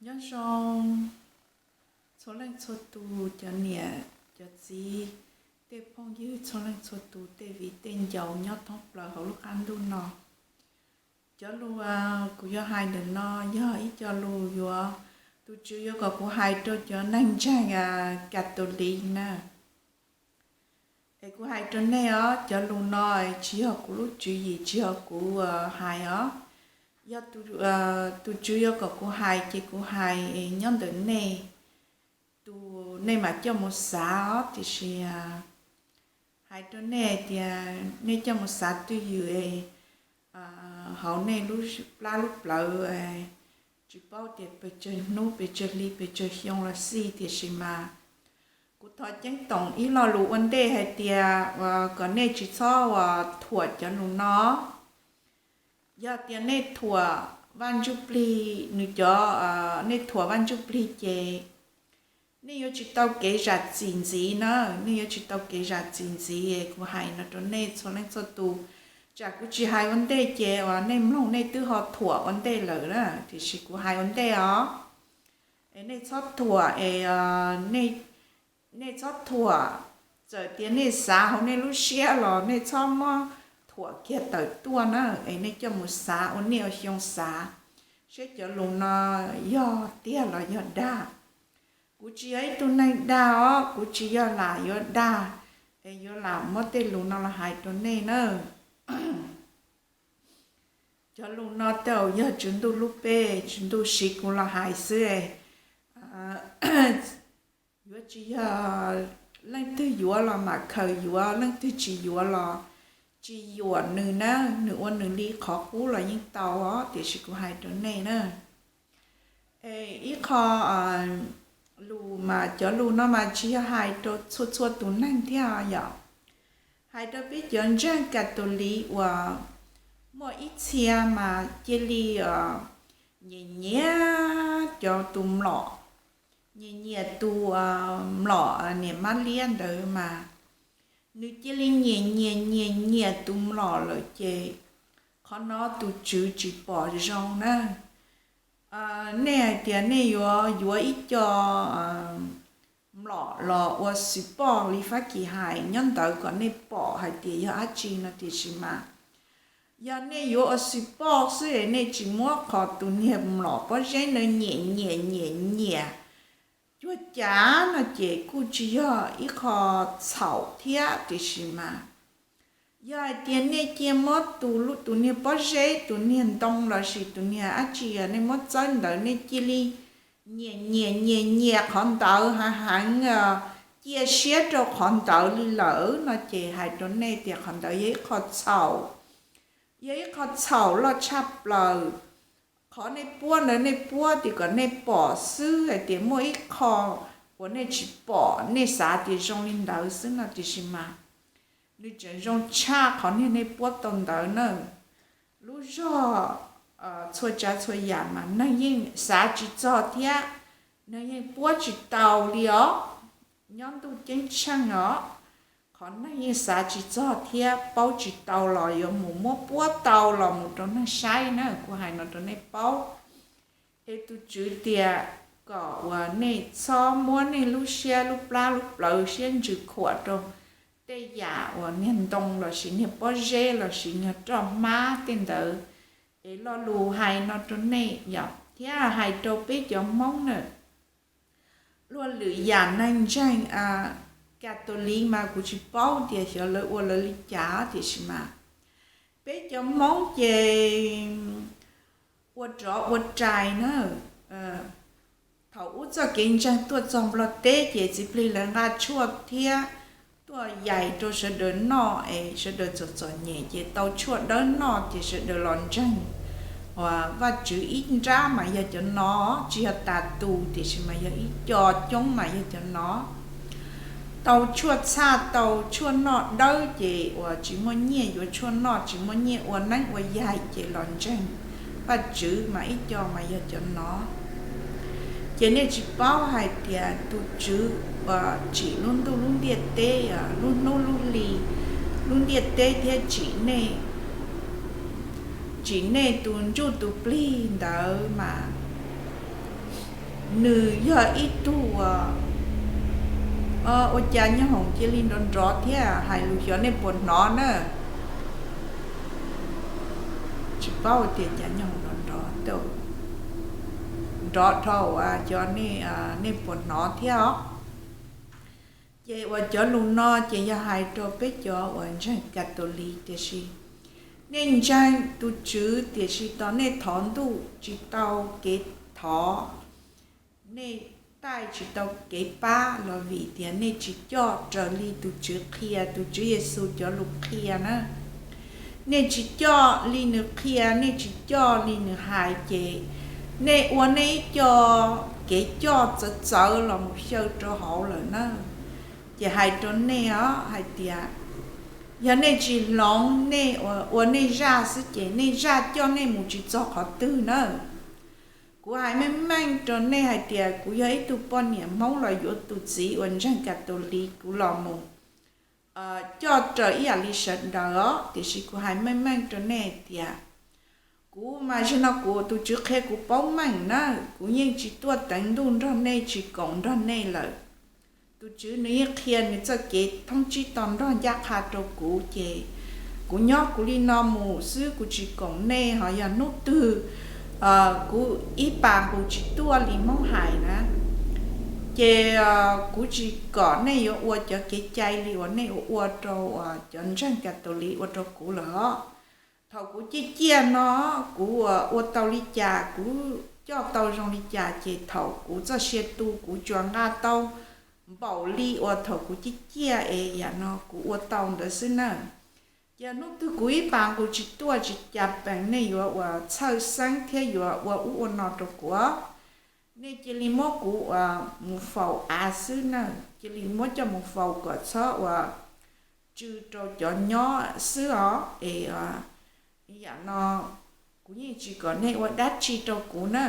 Nyob zoo txhua leej txhua tus, cov niam cov txiv, tej phooj ywg txhua leej txhua tus, tej viv tej ncaus nyob thoob plaws hauv lub qab ntuj no. Cov lus kuv yuav hais ntawm no yog ib co lus yuav, tus Tswv yuav kom kuv hais rau cov neeg ntseeg Catholic na. Es kuv hais rau nej os, cov lus no tsis yog kuv lub tswv yim, tsis yog kuv hais os. Yog tus Tswv yuav kom kuv hais ces kuv hais nyob ntawm nej, tus nej mam coj mus xav os. Tiam sis hais rau nej hais tias nej coj mus xav twj ywm hauv nej lub plab lub plawv, tsis paub tias pes tsawg hnub pes tsawg hli pes tsawg xyoo los xij, tiam sis mas kuv thov ceeb toom ib lo lus ua ntej hais tias kom nej tsis txhob thuam cov lus no. Yog tias nej thuam Vaj Ntsuj Plig, nws cov, nej thuam Vaj Ntsuj Plig ces nej yuav tsis tau kev zam txim ntxiv na, nej yuav tsis tau kev zam txim ntxiv. Kuv hais no rau nej txhua leej txhua tus, tsam kuv tsis hais ua ntej ces uas nej mloog nej twb ho thuam ua ntej lawm na, tiam sis kuv hais ua ntej os. Es nej txhob thuam, es nej txhob thuam, txawm tias nej xav hauv nej lub siab los nej txhob muab thuam kiag tawm tuaj na, es nej coj mus xav ua niaj ua xyoo xav, saib cov lus no yog tiag los yog dag. Kuv tsis yog ib tug neeg dag os, kuv tsis yog lam yuav dag, es yuav lam muab tej lus no los hais rau nej na. Cov lus no tej zaum yog Tswv Ntuj lub peb, Tswv Ntuj siv kuv los hais xwb. Yuav tsis yog leej twg yuav los mam khaws yuav, leej twg tsis yuav los tsis yuam nws na, nws ua nws li qhov qub los yeej tau os, tiam sis kuv hais rau nej na. Es ib qho lus mas cov lus no mas tsis yog hais rau txhua txhua tus neeg thiab yom. Hais rau peb cov ntseeg Catholic uas muaj ib txhia mas cia li nyiam nyiam cov tus mlom, nyiam nyiam tus mlom niam mab liab ntawd mas nws cia li nyiam nyiam nyiam nyiam tus mlom lawm ces qhov no tus Tswv tsis pom zoo na. Nej hais tias nej yuav yuav ib co mlom los ua xwm poj li Fab Kis hais nyob ntawd kom nej pom hais tias yog dab tsi no, tiam sis mas yog nej yuav ua xwm poj xwb es nej tsis muab qhov tus niag mlom pob zeb ntawd nyiam nyiam nyiam nyiam cuag cav no ces kuj tsis yog ib qho txhaum thiab, tiam sis mas yog hais tias nej cia muab tus, tus niag pob zeb, tus niag ntoo lossis tus niag dab tsi nej muab txawb ntawd, nej cia li nyiam nyiam nyiam nyiam qhov ntawd heev heev, cia siab rau qhov ntawd li lawm no ces hais rau nej tias qhov ntawd yog ib qho txhaum, yog ib qho txhaum loj tshaj plaws. Qhov nej puab ntawd nej puab tias kom nej pom xwb hais tias muaj ib qho uas nej tsis pom, nej xav tias zoo li ntawd xwb no, tiam sis mas nws tseem zoo tshaj qhov niag nej puab tau ntawd na. Lub zog txhua tsav txhua yam mas neeg yeej xav tsis txog thiab neeg yeej puab tsis tau li os. Nyob ntuj ceeb tsheej os, qhov neeg yeej xav tsis txog thiab paub tsis tau los yuav mus muab puab tau los mus rau neeg saib na, kuv hais no rau nej paub. Es tus Tswv tias kom uas nej txhob muab nej lub siab lub plab lub plawv siab ntsws khuam rau tej yam uas niag ntoo lossis niag pob zeb lossis niag roj hmab tej ntawd. Es lo lus hais no rau nej yom, thiab hais rau peb cov Hmoob na. Luag lwm yam neeg ntseeg Catholic mas kuv tsis paub tias xyov lawv ua lawv li cas, tiam sis mas peb cov Hmoob ces ua rov ua rais na. Thaum ub txoj kev ntseeg tuaj txog Nplog teb ces txiv plig lawv nqa tshuaj thiab tuaj yais rau sawv daws noj es sawv daws txom txom nyem ces tau tshuaj dawb noj ces sawv daws los ntseeg Vajtswv ib nrab mas yog cov no, tsis yog tas tus tiam sis mas yog ib co coob mas yog cov no. Tau tshuaj txhaj tau tshuaj noj dawb ces uas tsis muaj nyiaj yuav tshuaj noj, tsis muaj nyiaj ua neeb ua yaig ces los ntseeg Vajtswv mas ib co mas yog cov no. Ces nej tsis paub hais tias tus Tswv uas tsim lub ntuj lub ntiaj teb, lub hnub lub hli, lub ntiaj teb thiab tsim nej, tsim nej tus ntsuj tus plig ntawd mas nws yog ib tug ua cas nyoob hoom cia li nrov nrov thiab hais lus xyov nej puas hnov na. Tsis paub tias cas nyoob hoom nrov nrov, nrov dhau ua cov nej puas hnov thiab os. Ces uas cov lus no ces yog hais rau peb cov uas ntseeg Catholic tiam sis nej ntseeg tus Tswv tiam sis tos nej thov Ntuj tsis tau kev thov, nej taij tsis tau kev pab los vim tias nej tsis coj raws li tus Tswv qhia, tus Tswv Yexus cov lus qhia na. Nej tsis coj li nws qhia, nej tsis coj li nws hais ces nej ua nej ib co kev coj txawv txawv los mus xyaw rau hauv lawm na. Ces hais rau nej os hais tias yog nej tsis hloov, nej ua nej zaj xwb ces nej zaj coj nej mus tsis txog qhov twg na. Kuv hais meej meej rau nej hais tias kuv yog ib tug poj niam Hmoob los yuav tus txiv uas ntseeg Catholic, kuv los mus coj raws ib yam li sawv daws os, tiam sis kuv hais meej meej rau nej hais tias kuv mas zaum no kuv tus Tswv qhia kuv paub meej na, kuv yeej tsis tuaj teev Ntuj nrog nej, tsis koom nrog nej lawm. Tus Tswv nws yeej qhia nws txoj kev thoob tsib to nrog ncaj qha rau kuv ces kuv nyob kuv li no mus xwb, kuv tsis koom nej. Ho yog hnub twg kuv ib pas nqus tsis tuaj li Hmoob hais na, ces kuv tsis kom nej yuav ua cov kev cai li uas nej ua ua rau cov ntseeg Catholic ua rau kuv lawm os. Thaum kuv ciaj ciaj no kuv ua tau li cas, kuv coj tau zoo li cas ces thaum kuv txoj sia tu kuv tsuas nqa tau npaum li uas thaum kuv ciaj ciaj es yam no kuv ua tau ntawd xwb na. Ces hnub twg kuv ib pas nqus tsis tuaj tsis cas peem nej yuav ua txhawj xeeb thiab yuav ua ub ua no rau kuv. Nej cia li muab kuv ua mus faus av xwb na, cia li muab coj mus faus kom txhob ua tsw rau cov nyob xwb os. Es yam no kuv yeej tsis kom nej ua dab tsi rau kuv na.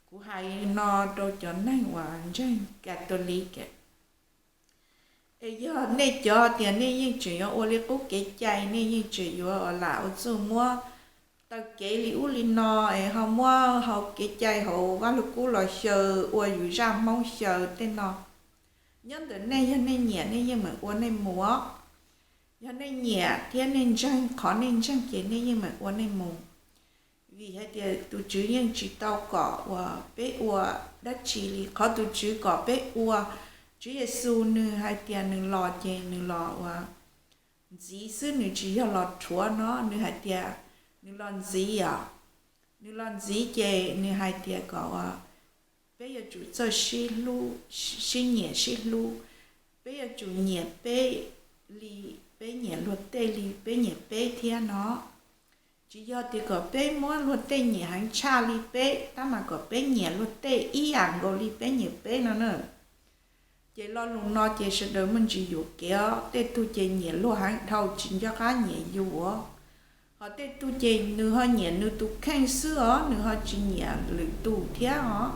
Kuv hais no rau cov neeg uas ntseeg Catholic. Es yog nej cov tias nej yeej tseem yuav ua li qub kev cai, nej yeej tseem yuav lam ua txuj muab taw kev li ub li no, es ho muab hau kev cai hauv Vaj Lug Kub los xyaw ua yus zaj Hmoob xyaw tej no, nyob ntawm nej, yog nej nyiam nej yeej meem ua nej mus os. Yog nej nyiam thiab nej ntseeg qhov nej ntseeg ces nej yeej meem ua nej mus. Vim hais tias tus Tswv yeej tsis tau kom uas peb ua dab tsi li. Qhov tus Tswv kom peb ua, Tswv Yexus nws hais tias nws los ces nws los ua ntxiv xwb, nws tsis yog los rhuav no, nws hais tias nws los ntxiv os. Nws los ntxiv ces nws hais tias kom ua peb yuav tsum txawj sib hlub, sib nyiam sib hlub. Peb yuav tsum nyiam peb li peb nyiam luag tej li peb nyiam peb thiab no. Tsis yog tias kom peb muab luag tej nyiam heev tshaj li peb, tab mas kom peb nyiam luag tej ib yam nkaus li peb nyiam peb no na. Ces lo lus no ces sawv daws muaj ntsis yuam kev os, tej tug ces nyiam luag heev dhau tsis nco qab nyiam yus os. Ho tej tug ces nws ho nyiam nws tus kheej xwb os, nws ho tsis nyiam lwm tus thiab os.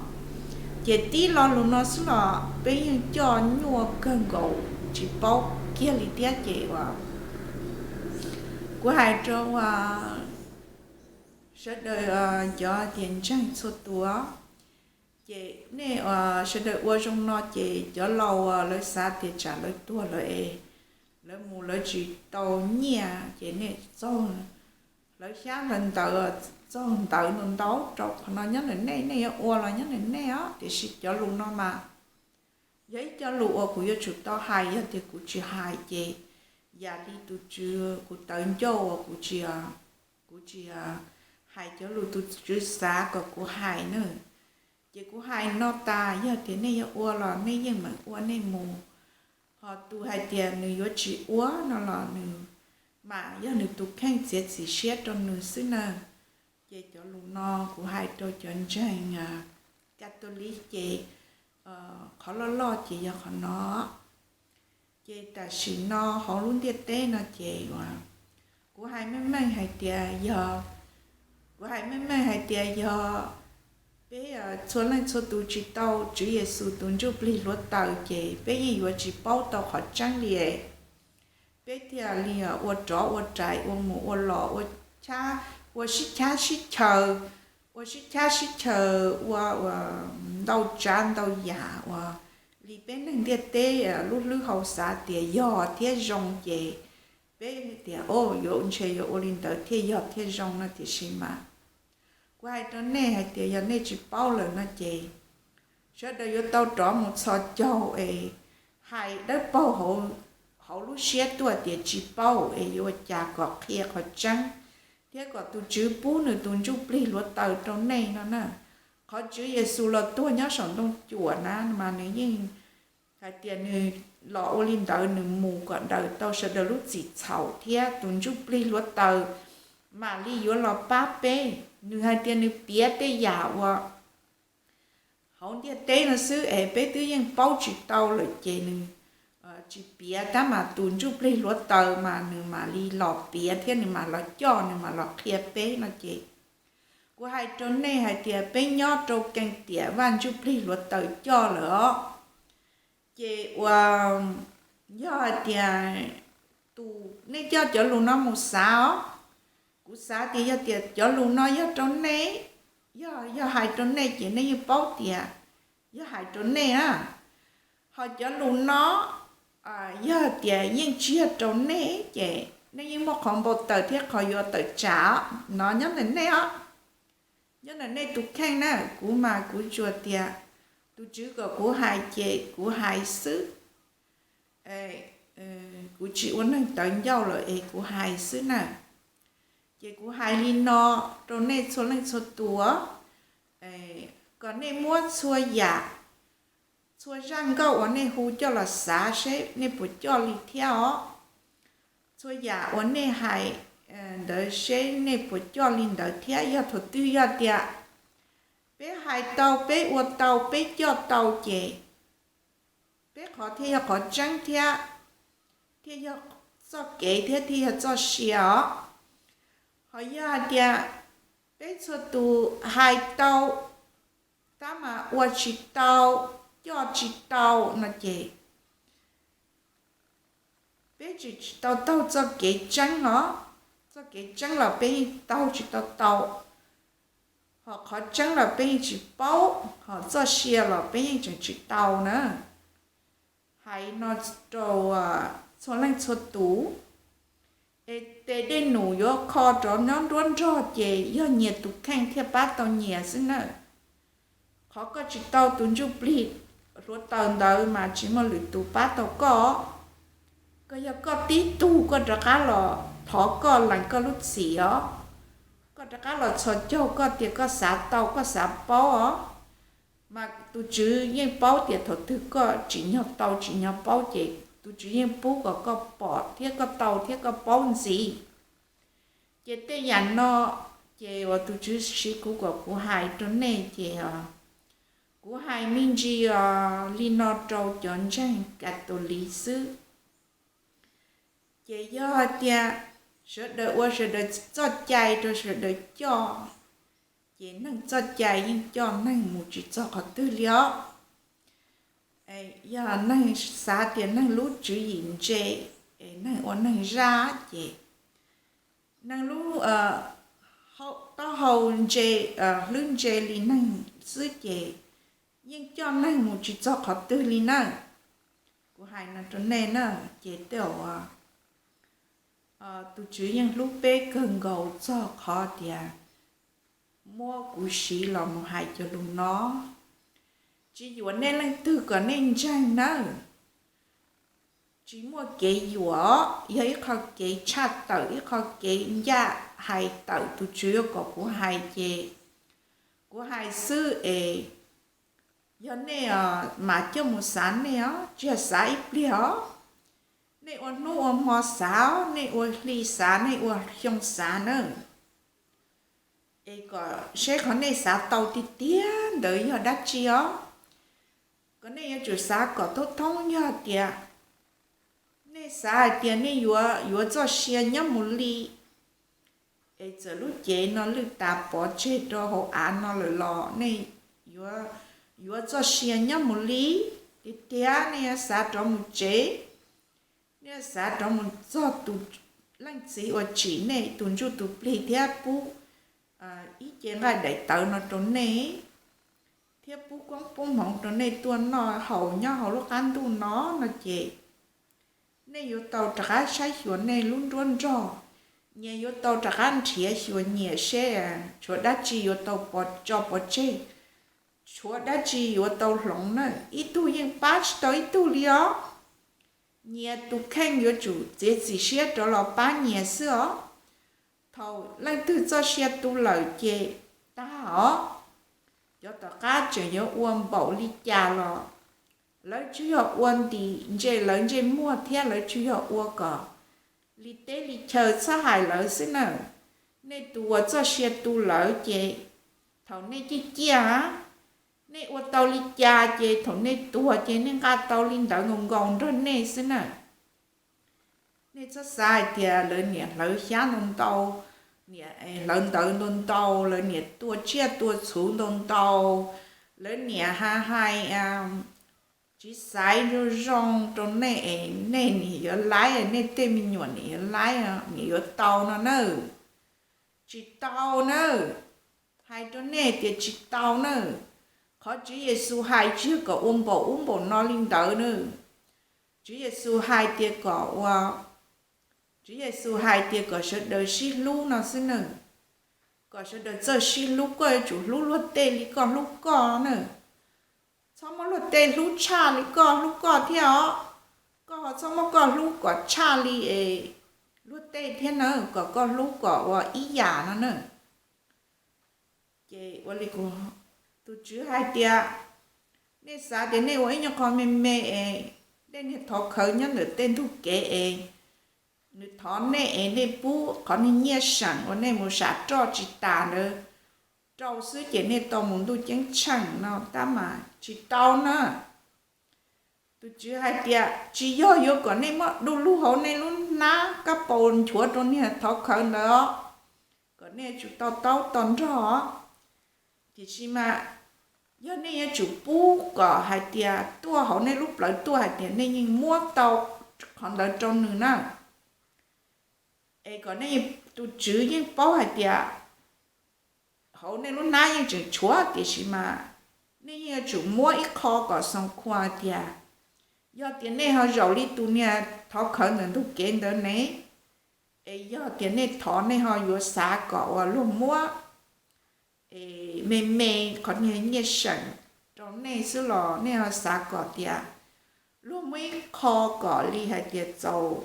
Ces tib lo lus no xwb los peb yeej coj nyuaj kawg nkaus tsis paub kiag li thiab ces uas kuv hais rau uas sawv daws cov tias ntseeg txhua tus, ces nej sawv daws ua zoo no ces cov laus uas lawv xav tias tsam lawv tuag lawm es lawv mus lawv tsis tau nyiaj ces nej txaug hlawv xyab hlawv ntawv, txaug ntawv ntau ntau rau qhov no nyob ntawm nej, nej yuav ua los nyob ntawm nej os. Tiam sis cov lus no mas yog ib co lus uas kuv yuav tsum tau hais, yog tias kuv tsis hais ces yam li tus Tswv, kuv tawv ncauj uas kuv tsis, kuv tsis hais cov lus tus Tswv xav kom kuv hais na. Ces kuv hais no tas, yog tias nej yuav ua los nej yeej meem ua nej mus. Ho tus hais tias nws yuav tsis ua no los nws mam yog nws tus kheej txiav txim siab rau nws xwb na. Ces cov lus no kuv hais rau cov ntseeg Catholic ces qhov loj loj ces yog qhov no. Ces tam sim no hauv lub ntiaj teb no ces kuv hais meej meej hais tias yog, kuv hais meej meej hais tias yog peb txhua leej txhua tus tsis tau Tswv Yexus tus ntsuj plig hluav taws ces peb yeej yuav tsis paub tau qhov tseeb li. Peb thiaj li ua rov ua rais, ua mus ua los, ua sib chab sib chaws, ua sib chab sib chaw, ua ua ntau tsav ntau yam uas li peb neeg ntiaj teb lub hlwb hau xav tias yog thiab zoo ces peb tias o yuav ntshe yuav ua li ntawd thiaj yog thiaj zoo no tiam sis mas kuv hais rau nej hais tias yog nej tsis paub lawm no ces sawv daws yuav tau rov mus txhos caug es hais dawb paug hauv lub siab tuaj tias tsis paub es yuav ua cas kom qhia qhov tseeb thiab kom tus Tswv pub nws tus ntsuj plig hluav taws rau nej no na. Qhov Tswv Yexus los tuag nyob saum ntoo cuam na mas nws yeej hais tias nws los ua li ntawd nws mus kom daws tau sawv daws lub txim txhaum thiab tus ntsuj plig hluav taws mam li yuav los pab peb. Nws hais tias nws piav tej yam uas hauv ntiaj teb no xwb es peb twb yeej paub tsis tau lawm ces nws tsis piav tab mas tus ntsuj plig hluav taws mas nws mam li los piav thiab nws mam los coj nws mam los qhia peb no ces kuv hais rau nej hais tias peb nyob rau kees tiam Vaj Ntsuj Plig hluav taws coj lawm os. Ces uas yog hais tias tus nej coj cov lus no mus xav os, kuv xav tias yog tias cov lus no yog rau nej, yog yog hais rau nej ces nej yeej paub tias yog hais rau nej na. Ho cov lus no yog tias yeej tsis yog rau nej ces nej yeej muaj qhov npau taws thiab qhov yuav tawm tsam no nyob ntawm nej os. Nyob ntawm nej tus kheej na, kuv mas kuv tsuas tias tus Tswv kom kuv hais ces kuv hais xwb. Kuv tsis ua neeg tawv ncauj lawm es kuv hais xwb na. Ces kuv hais li no rau nej txhua leej txhua tus, kom nej muab txhua yam, txhua zaj nkauj uas nej hu coj los xav seb nej puas coj li thiab os. Txhua yam uas nej hais ntawd seb nej puas coj li ntawd thiab. Yog thaum twg yog tias peb hais tau, peb ua tau, peb coj tau ces peb qhov thiaj yog qhov tseeb thiab, thiaj yog txoj kev thiab thiaj yog txoj sia os. Ho yog hais tias peb txhua tus hais tau tab mas ua tsis tau, coj tsis tau no ces peb tsis tsis tau taug txoj kev tseeb os. Txoj kev tseeb los peb yeej taug tsis tau tau, ho qhov tseeb los peb yeej tsis paub, ho txoj sia los peb yeej tseem tsis tau na. Hais no rau txhua leej txhua tus, es tes dej num yuav kho rov nyob nruab nrog ces yog nyias tus kheej thiaj pab tau nyias xwb na. Qhov koj tsis tau tus ntsuj plig hluav taws ntawd mas tsis muaj lwm tus pab tau koj. Koj yog koj tib tug koj rov qab los thov koj lees koj lub txim os. Koj rov qab los txhos caug koj tias koj xav tau koj xav paub os. Mas tus Tswv yeej paub tias thaum twg koj tsim nyog tau tsim nyog paub ces tus Tswv yeej pub kom koj pom thiab koj tau thiab koj paub ntxiv. Ces tej yam no ces uas tus Tswv siv kuv kom kuv hais rau nej ces kuv hais me ntsis os li no rau cov ntseeg Catholic xwb. Ces yog hais tias sawv daws ua sawv daws txoj cai rau sawv daws coj, ces neeg txoj cai yeej coj neeg mus tsis txog qhov twg li os. Yog neeg xav tias neeg lub tswv yim ntse, es neeg ua neeg zaj ces neeg lub taub hau ntse, hlwb ntse li neeg xwb ces yeej coj neeg mus tsis txog qhov twg li na. Kuv hais no rau nej na, ces tej zaum tus Tswv yeej hlub peb kawg nkaus txog qhov tias muab kuv siv los mus hais cov lus no. Tsis yuam nej leej twg kom nej ntseeg nawb. Tsis muaj kev yuam, yog ib qho kev tshaj tawm, ib qho kev ncaj hais tawm tus Tswv yuav kom kuv hais ces kuv hais xwb es yog nej mam coj mus xav nej os, tsis yog xav ib pliag os. Nej ua hnub ua hmo xav, nej ua hli xav, nej ua xyoo xav na. Es kom seb qhov nej xav tau tiag tiag ntawd yog dab tsi os. Kom nej yuav tsum xav kom thoob thoob yog tias nej xav hais tias nej yuav yuav txoj sia nyob mus li, es txawm lub cev no lwj tas pov tseg rau hauv av no lawm los nej yuav yuav txoj sia nyob mus li tiag tiag. Nej yuav xav rov mus tsev, nej yuav xav rov mus txog tus leej txiv uas tsim nej, tus ntsuj tus plig thiab pub ib ce nqaij daim tawv no rau nej, thiab pub koob pub hmoov rau nej tuaj noj haus nyob hauv lub qab ntuj no no ces nej yuav tau rov qab saib xyuas nej lub nruab nrog, nyias yuav tau rov qab nrhiav xyuas nyias seb tshuav dab tsi yuav tau tso pov tseg, tshuav dab tsi yuav tau hloov na. Ib tug yeej pab tsis tau ib tug li os. Nyias tus kheej yuav tsum txiav txim siab rov los pab nyias xwb os. Thaum leej twg txoj sia tu lawm ces tag os. Cov tom qab tseem yuav ua npaum li cas los lawv tsuas yog ua ntim ntse lawv ntsej muag thiab lawv tsuas yog ua kom li teb li chaw txhawb hais lawv xwb na. Nej tus uas txoj sia tu lawm ces thaum nej ciaj ciaj, nej ua tau li cas ces thaum nej tuag ces nej nqa tau li ntawd nkaus nkaus nrog nej xwb na. Nej txhob xav hais tias lawv niam hlawv xyab ntau ntau, niam hlawv ntawv ntau ntau, lawv niam tua tsiaj tua txhuv ntau ntau, lawv niam ha hais tsis xaiv zoo zoo rau nej es nej niam yuav laib, nej tej me nyuam niam yuav laib, niam yuav tau no nawb. Tsis tau nawb. Hais rau nej tias tsis tau nawb. Qhov Tswv Yexus hais tsis yog kom ua npaum ub npaum no li ntawd nawb. Tswv Yexus hais tias kom ua, Tswv Yexus hais tias kom sawv daws sib hlub no xwb nawb. Kom sawv daws txawj sib hlub, koj yuav tsum hlub luag tej li koj hlub koj nawb. Txhob muab luag tej hlub tshaj li koj hlub koj thiab os. Koj ho txhob muab koj hlub kom tshaj li es luag tej thiab nawb, kom koj hlub kom ua ib yam no nawb. Ces ua li tus Tswv hais tias, nej xav tias nej ua ib nyuag qho me me es, nej niag thov khawv nyob ntawm tej ntug kev es, nws thov nej es nej pub qhov niag nyiaj seem uas nej mus sam roj tsis tas ntawd rau xwb ces nej tau mus ntuj ceeb tsheej no tab mas tsis tau na. Tus Tswv hais tias tsis yog yuav kom nej muab du lug hauv nej lub hnab kab paus nchuav rau niag thov khawv ntawd os, kom nej yuav tsum to taub to nrog os. Tiam sis mas yog nej yuav tsum pub kom hais tias tuaj hauv nej lub plawv tuaj hais tias nej yeej muab tau qhov ntawd rau nws na. Es kom nej, tus Tswv yeej paub hais tias hauv nej lub hnab yeej tseem tshuav, tiam sis mas nej yeej yuav tsum muab ib qho kom xoo khua tias, yog tias nej ho zaum li tus niag thov khawv ntawm ntug kev ntawd ne, es yog tias nej thov nej ho yuav xav kom uas luag muab es me me qhov niag nyiaj seem rau nej xwb los nej ho xav kom tias luag muab ib qho kom li hais tias txaus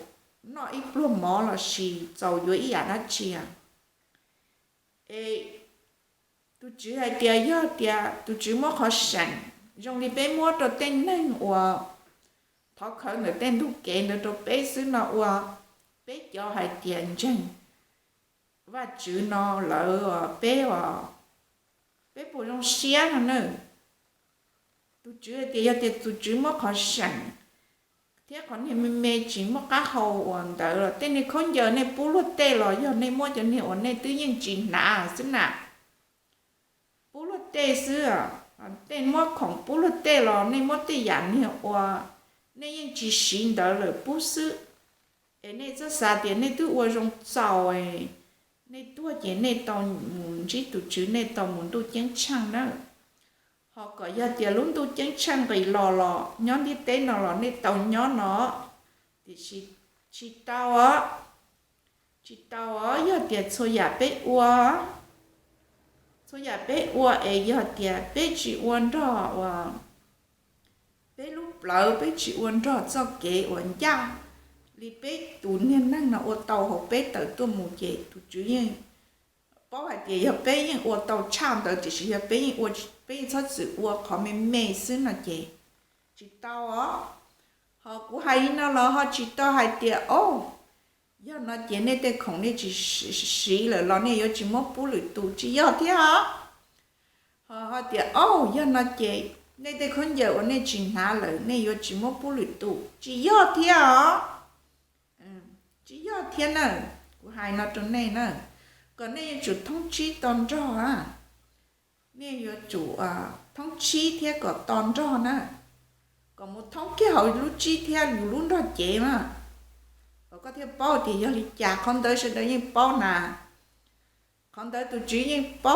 noj ib pluag mov los sis txaus yuav ib yam dab tsi. Es tus Tswv hais tias yog tias tus Tswv muab qhov seem zoo li peb muab rau tej neeg uas thov khawv ntawm tej ntug kev ntawd rau peb xwb no ua peb cov hais tias ntseeg Vajtswv no lawm peb, peb puas zoo siab no na? Tus Tswv hais tias yog tias tus Tswv muab qhov seem thiab qhov niag me me tsis muaj qab hau uas ntawd los tej niag khaub ncaws nej pub luag tej los yog nej muab cov niag uas nej twb yeej tsis hnav xwb na, pub luag tej xwb. Tej muab khoom pub luag tej los nej muab tej yam niag uas nej yeej tsis siv ntawd lawm pub xwb. Es nej txhob xav tias nej twb ua zoo txaus, nej tuag ces nej tau mus ntsib tus Tswv, nej tau mus ntuj ceeb tsheej na. Ho kom yog tias lub ntuj ceeb tsheej nqis los los nyob ntiaj teb no los nej tau nyob no, tiam sis tsis tau os. Tsis tau os, yog tias txhua yam peb ua, txhua yam peb ua es yog tias peb tsis ua nrog uas peb lub plawv, peb tsis ua nrog txoj kev uas ncaj li peb tus niag neeg no ua tau hauv peb tawm tuaj mus ces tus Tswv yeej paub hais tias yog peb yeej ua tau tshaj ntawd tiam sis yog peb yeej ua, peb yeej txhob txwm ua qhov me me xwb no ces tsis tau os. Ho kuv hais li no los ho tsis tau hais tias o, yog no ces nej tej khoom nej tsis siv lawm los nej yuav tsis muab pub lwm tus, tsis yog thiab os. Ho ho tias o, yog no ces nej tej khaub ncaws uas nej tsis hnav lawm nej yuav tsis muab pub lwm tus, tsis yog thiab os. Tsis yog thiab na. Kuv hais no rau nej na, kom nej yuav tsum thoob tsib to nrog. Nej yuav tsum thoob tsib thiab kom to nrog na, kom mus thoob kiag hauv lub tsib thiab yus lub nrog cev mas, kom koj thiaj paub tias yog li cas. Qhov ntawd sawv daws yeej paub na. Qhov ntawd tus tswv yeej paub